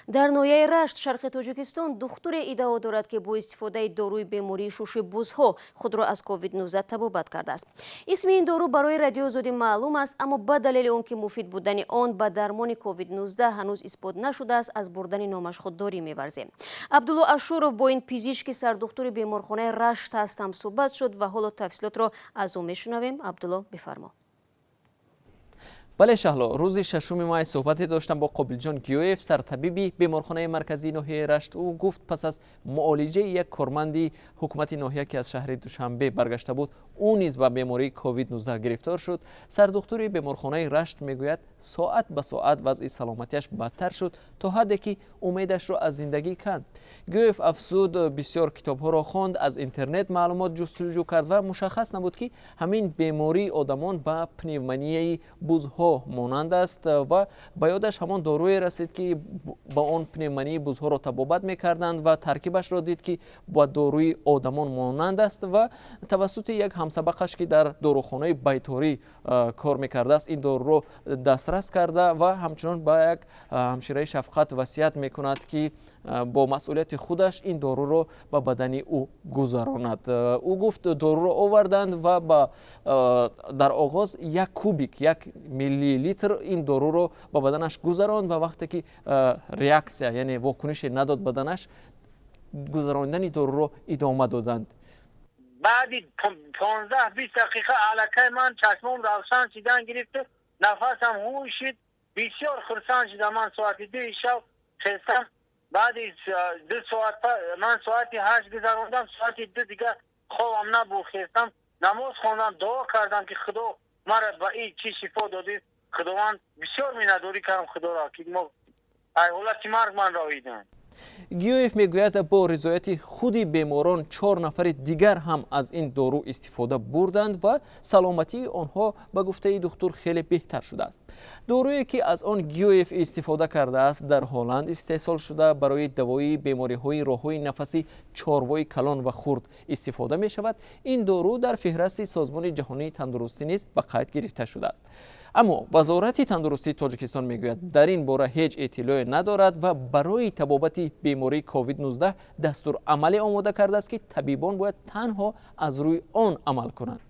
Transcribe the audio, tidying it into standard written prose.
Дар ноҳияи Рашт, шарқи Тоҷикистон, духтуре иддао дорад, ки бо истифодаи доруи бемории шуши бузҳо худро аз COVID-19 табобат кардааст. Исми ин дору барои Радиои Озодӣ маълум аст, аммо ба далели он ки муфид будани он ба дармони COVID-19 ҳанӯз исбот нашудааст, аз бурдани номаш худдорӣ меварзем. Абдулло Ашуров бо ин пизишк, ки сардухтури беморхонаи Рашт аст, ҳамсӯҳбат шуд ва ҳоло тафсилотро аз ӯ мешунавем. Абдулло, бифармо. Бале, Шаҳло, рӯзи 6 май суҳбате доштам бо Қобилҷон Гиёев, сартабиби беморхонаи марказии ноҳияи Рашт. Ӯ гуфт, пас аз муолиҷаи як корманди ҳукумати ноҳия, ки аз шаҳри Душанбе баргашта буд, ӯ низ ба бемории COVID-19 гирифтор шуд. Сардухтури беморхонаи Рашт мегӯяд, соат ба соат вазъи саломатиаш бадтар шуд, то ҳадде ки умедашро аз зиндагӣ канд. Гиёев афзуд, бисёр китобҳоро хонд, аз интернет маълумот ҷустуҷӯ кард ва мушаххас набуд, ки ҳамин бемории одамон ба пневмонияи бузҳо монанд аст, ва ба ёдаш ҳамон доруе расид, ки ба он пневмонияи бузҳоро табобат мекарданд, ва таркибашро дид, ки ба доруи одамон монанд аст, ва тавассути як ҳамсабақаш, ки дар дорухонаи байторӣ кор мекардааст, ин доруро дастрас карда ва ҳамчунон ба як ҳамшираи шафқат васият мекунад, ки бо масъулияти худаш ин доруро ба бадани ӯ гузаронад. Ӯ гуфт, доруро оварданд ва дар оғоз як кубик, 1 миллилитр ин доруро ба баданаш гузаронд ва вақте ки реаксия, яъне вокунише надод баданаш, гузарондани доруро идома доданд. Баъди 15-20 дақиқа аллакай ман чашмом равшан шидан гирифту нафасам ҳуй шид. Бисёр хурсанд шудам. Ман соати 2-и шаб хестам. Баъди 2 соат, ман соати 8 гузарондам, соати 2 дига хобам набуд. Хестам, намоз хондам, дуо кардам, ки Худо мара ба ин чӣ шифо додӣ. Худованд, бисёр миннатдорӣ кардам Худоро, ки мо ай ҳолати марг ман роҳидам. Гиёев мегӯяд, бо ризояти худи беморон чор нафари дигар ҳам аз ин дору истифода бурданд ва саломатии онҳо, ба гуфтаи духтур, хеле беҳтар шудааст. Доруе, ки аз он Гиёев истифода кардааст, дар Ҳолланд истеҳсол шуда, барои давои бемориҳои роҳҳои нафаси чорвои калон ва хурд истифода мешавад. Ин дору дар феҳрасти Созмони Ҷаҳонии Тандурустӣ низ ба қайд гирифта шудааст. Аммо Вазорати тандурустии Тоҷикистон мегӯяд, дар ин бора ҳеҷ иттилоъе надорад ва барои табобати бемории COVID-19 дастурамале омода кардааст, ки табибон бояд танҳо аз рӯи он амал кунанд.